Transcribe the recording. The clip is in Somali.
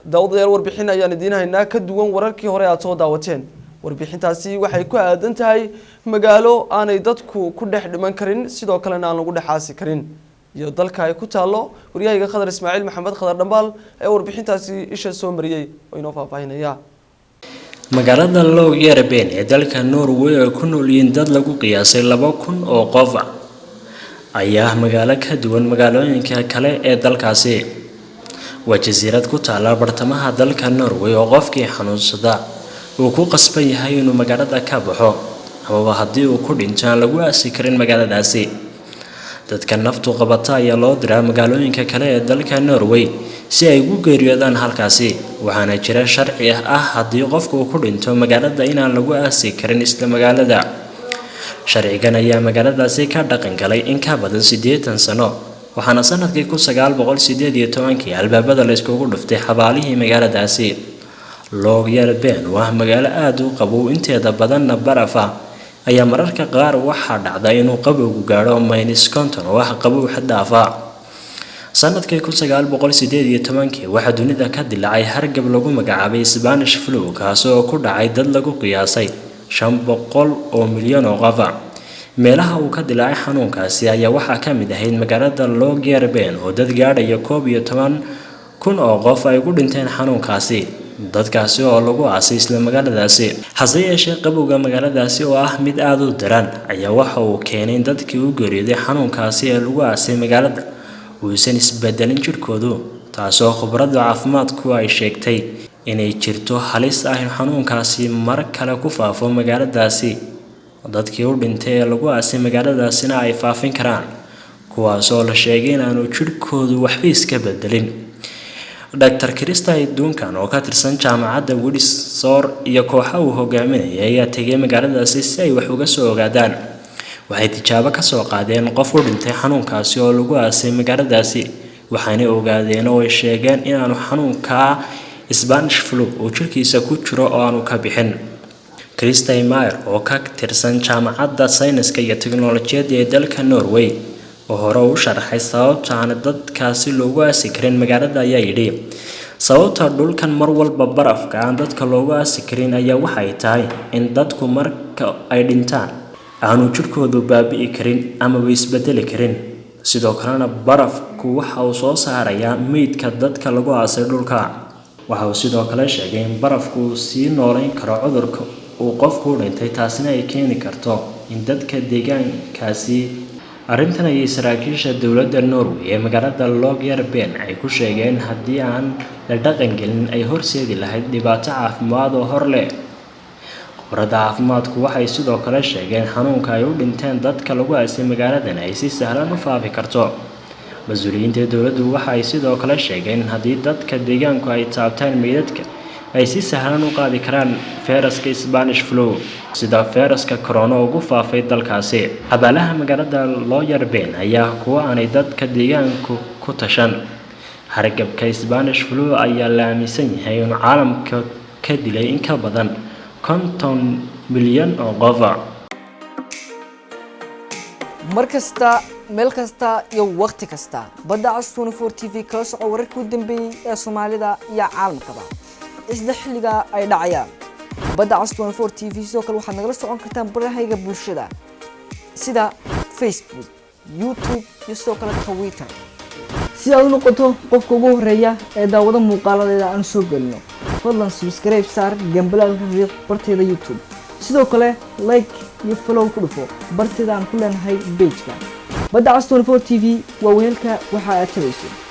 Daawadayaal, warbixin ayaan idiin haynaa ka duwan wararkii hore aada soo daawateen. Warbixintaasi waxay ku aadan tahay magaalo aanay dadku ku dhex dhiman karin, sidoo kalena aan lagu dhex aasi karin, iyo dalka ay ku taallo. Waryahayga Khadar Ismaaciil Maxamed, Khadar Dhambaal, ayaa warbixintaasi isha soo mariyey oo inoo faahfaahinaya. Magaalada Longyearbyen ee dalka Norway, ay ku nool yihiin dad lagu qiyaasay 2000 oo qof, ayaa ah magaalo ka duwan magaalooyinka kale ee dalkaasi. Waa jasiirad ku taala bartamaha dalka Norway oo qofkii xanuunsada uu ku qasban yahay inuu magaalada ka baxo, amaba haddii uu ku dhinto aan lagu aasi karin magaaladaasi. Dadka naftu qabata ayaa loo diraa magaalooyinka kale ee dalka Norway si ay ugu geeriyoodaan halkaasi, waxaana jira sharci ah haddii qofku uu ku dhinto magaalada inaan lagu aasi karin isla magaalada. Sharcigan ayaa magaaladaasi ka dhaqan galay in ka badan 80 sano, waxaana sanadkii 1918-kii albaabada la iskugu dhuftay xabaalihii magaaladaasi. Longyearbyen oo ah magaalo aada u qabow, inteeda badanna baraf ah, ayaa mararka qaar waxaa dhacda inuu qabowgu gaadho -50, oo ah qabow xad dhaaf ah. Sanadkii 1918-kii waxaa dunida ka dilaacay hargab lagu magacaabay Spanish flu, kaasi oo ku dhacay dad lagu qiyaasay 500 oo milyan oo qof. Meelaha uu ka dilaacay xanuunkaasi ayaa waxaa ka mid ahayd magaalada Longyearbyen, oo dad gaadhaya 11,000 oo qof ay ku dhinteen xanuunkaasi, dadkaasi oo lagu aasay isla magaaladaasi. Hase yeeshee, qabowga magaaladaasi oo ah mid aada u daran ayaa waxa uu keenay in dadkii u geeriyooday xanuunkaasi ee lagu aasay magaalada uusan isbedelin jidhkoodu, taasoo khubradda caafimaadku ay sheegtay inay jirto halis ah in xanuunkaasi mar kale ku faafo magaaladaasi, dadkii u dhintay ee lagu aasay magaaladaasina ay faafin karaan, kuwaas oo la sheegay inaanu jidhkoodu waxba iska bedelin. Dr Christy Duncan oo ka tirsan jaamacadda Windsor iyo kooxa uu hogaaminayay ayaa tegay magaaladaasi si ay wax uga soo ogaadaan. Waxay tijaabo kasoo qaadeen qof u dhintay xanuunkaasi oo lagu aasay magaaladaasi, waxaanay ogaadeen oo ay sheegeen inaanu xanuunka Spanish flu uu jirkiisa ku jiro oo aanu ka bixin. Christy Mayer oo ka tirsan jaamacadda sayniska iyo teknolojiyadda ee dalka Norway, oo hore u sharaxay sababta aan dadkaasi loogu aasi karin magaalada, ayaa yidhi: "Sababta dhulkan mar walba barafka aan dadka loogu aasi karin ayaa waxay tahay in dadku marka ay dhintaan aanu jidhkoodu baabi'i karin amaba isbedeli karin. Sidoo kalena barafku waxa uu soo saarayaa meydka dadka lagu aasay dhulka." Waxa uu sidoo kale sheegay in barafku uu sii nooleyn karo cudurka uu qofku u dhintay, taasina ay keeni karto in dadka deegaankaasi. Arrintan ayay saraakiisha dowladda Norway ee magaalada Longyearbyen ay ku sheegeen haddii aan la dhaqangelin ay horseedi lahayd dhibaato caafimaad oo hor leh. Khubarada caafimaadku waxay sidoo kale sheegeen xanuunka ay u dhinteen dadka lagu aasay magaaladan ay si sahlan u faafi karto. Mas-uuliyiinta dowladdu waxa ay sidoo kale sheegeen in haddii dadka deegaanku ay taabtaan meydadka ay si sahlan u qaadi karaan fayraska Spanish flu, sida fayraska corona ugu faafay dalkaasi. Xabaalaha magaalada Longyearbyen ayaa kuwo aanay dadka deegaanku ku tashan. Hargabka Spanish flu ayaa la aaminsan yahay inuu caalamka ka dilay in ka badan 50 milyan oo qof. Mar kasta, meel kasta iyo wakhti kasta, Badda Cas 24 TV kala soco wararkii u dambeeyey ee Soomaalida iyo caalamkaba isla xilliga ay dhacayaan. Badda Cas 24 TV sidoo kale waxaad nagala socon kartaan barahayga bulshada sida Facebook, YouTube iyo sidoo kale Twitter, si aad u noqoto qofka ugu horeeya ee daawado muuqaaladeeda aan soo gelino. Fadlan subscribe saar, gambaleelka riix barteeda YouTube. Sidoo kale like iyo follow ku dhufo barteeda aan ku leenahay page-ka Badda Cas 24 TV. Waa weelka waxa aad tabayso.